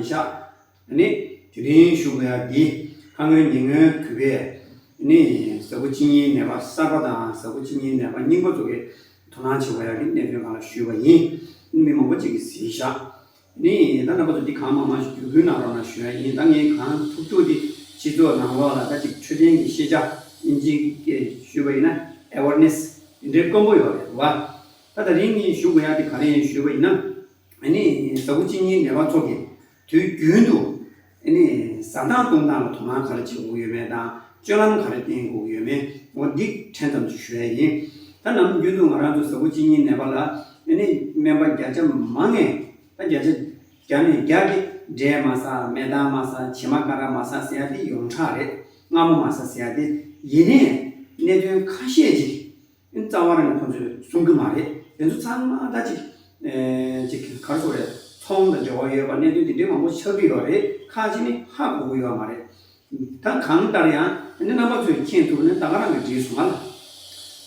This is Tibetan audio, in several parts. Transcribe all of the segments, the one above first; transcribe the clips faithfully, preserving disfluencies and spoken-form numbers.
ཤག་ནི་དེ་རིང་ཞུ་དགོས་ཡ་འདི་ཁ་སྔོན་ཉེ་སྔོན་གུས་པས་ནི་ཟ་ཁུ་གཅིན་སྙིའི་ནད་པ་གསར་པ་དང་ཟ་ཁུ་གཅིན་སྙིའི་ནད་པ་རྙིང་པ་ཚོ་གི་དོ་སྣང་བྱེད་དགོས་ཡ་གི་གནད་དོན་སྒང་ལ་ཞུས་པ་ཡིན། མི་མང་པོ་ཅིག་གིས་གཟིགས་ཤག་ནི་ད་རྣམ་པ་ཚོ་འདི་གང་མང་མང་ཞིག་བརྒྱུད་སྐུལ་གནང་རོགས་གནང་ཞུ་ཡ་ཡིན། ད་ངས་གང་ཐུབ་ཐུབ་འདི་སྤྱི་ཚོགས་ནང་ལོགས་ལ་ད་ཅིག་འཕྲོད་བསྟེན་གྱི་ཤེས་བྱ་ཨིན་ཇི་སྐད་ཞུས་པ་ཡིན་ན་ཨེ་ཝེར་ནེ་སི་འདི་འདྲའི་དཀོན་པོ་ཡོད་རེད་བ། ད་ད་རིང་ངས་ཞུ་དགོས་ཡ་འདི་ག་རེ་ཡིན་ཞུས་པ་ཡིན་ན། ཨ་ནི་ཟ་ཁུ་གཅིན་སྙིའི་ནད་པ་ཚོ་གིས་དུས་རྒྱུན་དུ་ཨ་ནི་ཟ་སྟངས་བཏུང་སྟངས་ལ་དོ་སྣང་ག་རེ་བྱེད་དགོས་ཡོད་མེད་དང་སྤྱོད་ལམ་ག་རེ་བསྟེན་དགོས་ཡོད་མེད་འོ་འདི་ཕྲན་ཙམ་ཞིག་ཞུ་ཡ་ཡིན། ད་ནམ་རྒྱུན་དུ་ང་རང་ཚོ་ཟ་ཁུ་གཅིན་སྙིའི་ནད་པ་ལ་ཨ་ནི་སྨན་པ་བརྒྱ་ཆ་མང་ངེས་ད་བརྒྱ་ཆ་བརྒྱ་ནས་བརྒྱ་གི་འབྲས་མ་ཟ་མེ་ཏོག་མ་ཟ་བྱེ་མ་ཀ་ར་མ་ཟ་ཟེར་ཡ་དེ་ཡོངས་གྲགས་རེད། མངར་མོ་མ་ཟ་ཟེར་ཡ་དེ་ཡིན་ནའི་གནད་དོན་ཁ་ཤས་ཅིག་རྩ་བ་རང་ནས་ཁོང་ཚོས་གསུང་གི་མ་རེད། དེ་ཚོ་ཚང་མ་ད་ཅིག་ཨེ་ཅིག་ག་རེ་ཟེར་རེད། ཚོང་དང་འབྲེལ་བ་ཡོད་པ་གནད་དོན་དེ་འདྲའི་མང་པོ་ཆགས་ཀྱི་ཡོད་རེད། ཁག་ཅིག་ནི་ཧ་གོ་གི་ཡོད་མ་རེད། ད་གང་ལྟར་ཡང་ཨ་ནི་རྣམ་པ་ཚོས་མཁྱེན་ཐུབ་ན་ད་ག་རང་གི་འགྲིག་སོང་ང་ལ།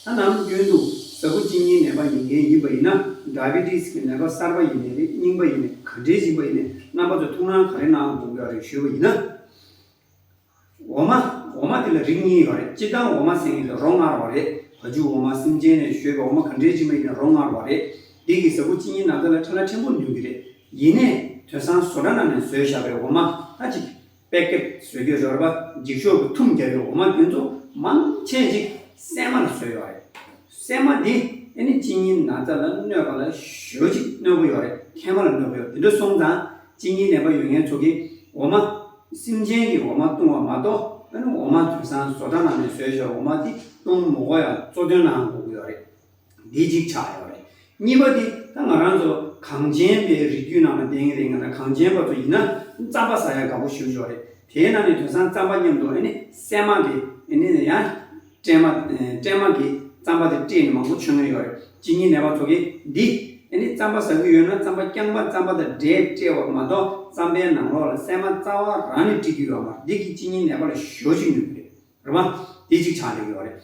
ད་ནམ་རྒྱུན་དུ་ཟ་ཁུ་གཅིན་སྙིའི་ནད་པ་ཡིན་མཁན་ཡིན་པ་ཡིན་ན་ཌའི་བི་ཊི་སི་གི་ནད་པ་གསར་པ་ཡིན་ནའི་རེད། རྙིང་པ་ཡིན་ནའི་ག་འདྲས་ཡིན་པ་ཡིན་ནའི་རྣམ་པ་ཚོས་ཐུགས་སྣང་ག་རེ་གནང་དགོས་ཀྱི་ཡོད་རེད་ཞུས་པ་ཡིན་ན། འོ་མ། འོ་མ་དེ་ལ་རིགས་གཉིས་ཡོད་རེད། སྤྱིར་བཏང་འོ་མ་ཟེར་མཁན་དེ་རོ་མངར་བ་རེད། བ་ཕྱུགས་འོ་མ་སེམས་ཅན་ནས་བཤོས་པའི་འོ་མ་ག་འདྲས་ཅིག་མ་ཡིན་ན་རོ་མངར་བ་རེད། འདི་གིས་ཟ་ཁུ་གཅིན་སྙིའི་ན་ཚ་ལ་ཕྲ་ལ་ཕྲན་བུ་ནུས་ཀྱི་རེད། ཡིན་ནའི་དེང་སང་བཟོ་གྲྭ་ནང་ནས་བཟོས་བཞག་པའི་འོ་མ་ད་ཅིག་པེ་ཀེཊ་བཟོ་རྒྱུ་རེད་པ། འགྱིག་ཤོག་གི་ཐུམ་རྒྱག་པའི་འོ་མ་དེ་ཚོ་མང་ཆེ་ཅིག་སྲན་མ་ལ་བཟོས་ཡོད་རེད། སྲན་མ་འདི་ཨ་ནི་གཅིན་སྙིའི་ན་ཚ་ལ་གནོད་པ་ལ་ཞེ་པོ་ཅིག་གནོད་པོ་ཡོད་རེད། མཁལ་མ་ལ་གནོད་པོ་ཡོད། དེ་འདྲ་སོང་ཙང་གཅིན་སྙིའི་ནད་པ་ཡོད་མཁན་ཚོ་གིས་འོ་མ་སེམས་ཅན་གྱི་འོ་མ་བཏུང་བ་མ་གཏོགས་ཨ་ནི་འོ་མ་དེང་སང་བཟོ་གྲྭ་ནང་ནས་བཟོས་བཞག་འོ་མ་དེ་བཏུང་མི་དགོས་ཡ་གཙོ་འདོན་གནང་དགོས་ཀྱི་ཡོད་རེད། འདི་གཅིག་ཆགས་ཡོད་རེད། གཉིས་པ་དེ་ད་ང་རང་ཚོ་གངས་ཅན་པའི་རིགས་རྒྱུད་ནང་ལ་བསྟེན་གྱི་རེད། ང་རང་གངས་ཅན་པ་ཚོ་ཡིན་ན་རྩམ་པ་ཟ་ཡ་དགའ་པོ་ཞེ་པོ་ཅིག་ཡོད་རེད། དེའི་ནང་ནས་དེང་སང་རྩམ་པ་མཉམ་དུ་ཨ་ནི་སྲན་མ་གི་ཨ་ནི་ཡང་སྲན་མ་སྲན་མ་གི་རྩམ་པ་དེ་བཀྲུས་ནས་མང་པོ་མཆོད་མཁན་ཡོད་རེད། གཅིན་སྙིའི་ནད་པ་ཚོ་གིས་འདི་ཨ་ནི་རྩམ་པ་ཟ་གི་ཡོད་ན་རྩམ་པ་རྐྱང་པ་རྩམ་པ་དང་འབྲས་བཀྲུས་པ་མ་གཏོགས་རྩམ་པའི་ནང་ལོགས་ལ་སྲན་མ་རྩ་བ་རང་ནས་བཀྲུ་གི་ཡོད་མ་རེད། འདི་གིས་གཅིན་སྙིའི་ནད་པ་ལ་ཞེ་པོ་ཅིག་ནུས་ཀྱི་རེད། རེད་པ། འདི་གཅིག་ཆགས་བསྡད་ཀྱི་ཡོད་རེད།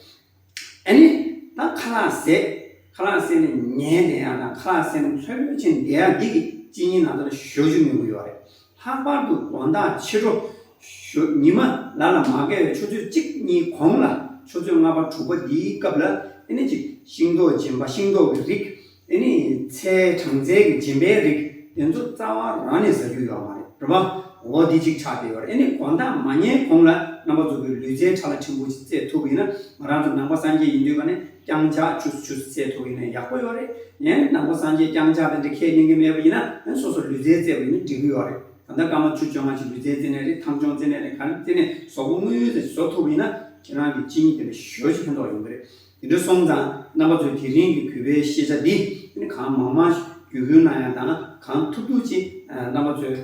ཨ་ནི། ད་ཁ་ལག་ཟས། ཁ་ལག་ཟས་ནས་ཉལ་བསྡད་ཡ་དང་ཁ་ལག་ཟས་ནས་འཚོ་བ་ཆེན་བསྡད་ཡ་འདི་གིས་གཅིན་སྙིའི་ན་ཚ་ལ་ཞེ་པོ་ཅིག་ནུས་ཀྱི་ཡོད་རེད། ལྷག་པར་དུ་དགོང་དག་ཕྱི་དྲོ། ཞོ་ཉི་མ་ལ་ལ་མ་བརྒལ་བའི་ཆུ་ཚོད་གཅིག་གཉིས་གོང་ལ་ཆུ་ཚོད་ལྔ་པ་དྲུག་པ་འདིའི་སྐབས་ལ་ཨ་ནི་ཅིག་ཤིང་ཏོག་སྦྱིན་པ་ཤིང་ཏོག་གི་རིགས། ཨ་ནི་ཚལ་གྲང་ཚལ་གྱི་སྦྱིན་པའི་རིགས་དེ་ཚོ་རྩ་བ་རང་ནས་ཟ་རྒྱུ་ཡོད་མ་རེད། རེད་པ། འོ་འདི་གཅིག་ཆགས་བསྡད་ཡོད་རེད། ཨ་ནི་དགོང་དག་མ་ཉལ་གོང་ལ་རྣམ་པ་ཚོ་གི་ལུས་རྩལ་ཕྲ་ལ་ཕྲན་བུ་ཞིག་རྩེད་ཐུབ་པ་ཡིན་ན། ང་རང་ཚོ་ནང་པ་སངས་རྒྱས་ཡིན་དུས་ཀ་ནས་རྐྱང་ཕྱག་ཆུ་ཆུ་རྩེད་ཐུབ་པ་ཡིན་ན་ཡག་པོ་ཡོད་རེད། ཡང་ནང་པ་སངས་རྒྱས་རྐྱང་ཕྱག་དེ་འདྲ་ཁས་ལེན་གྱི་མེད་པ་ཡིན་ན་ཨ་ནི་སོ་སོ་ལུས་རྩལ་རྩེད་པ་ཡིན་ན་འགྲིག་གི་ཡོད་རེད། ད་ལྟ་སྐར་མ་བཅུ་བཅོ་ལྔ་ཅིག་ལུས་རྩལ་རྩེ་ནའི་རེད། ཐང་ཆུང་རྩེ་ནའི་རེད། ག་རེ་རྩེ་ནའི་གཟུགས་པོ་དངོས་ཡོད་དེ་བཟོ་ཐུབ་པ་ཡིན་ན་ཁྱེད་རང་གི་གཅིན་སྙི་དེ་ལ་ཞེ་པོ་ཅིག་ཕན་ཐོགས་ཡོང་གི་རེད། དེ་འདྲ་སོང་ཙང་རྣམ་པ་ཚོས་དེ་རིང་གི་གུས་པའི་ཤེས་བྱ་འདི་ཨ་ནི་གང་མང་མང་ཞིག་བརྒྱུད་སྐུལ་གནང་ཡ་དང་གང་ཐུབ་ཐུབ་ཅིག་རྣམ་པ་ཚོས་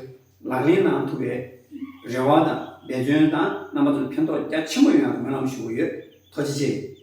ལག་ལེན་གནང་ཐུབ་པའི་རེ་བ་དང་འབད་བརྩོན་དང་རྣམ་པ་ཚོར་ཕན་ཐོགས་རྒྱ་ཆེན་པོ་ཡོང་ཡ་སྨོན་ལམ་ཞུ་གི་ཡོད། ཐུགས་རྗེ་ཆེ།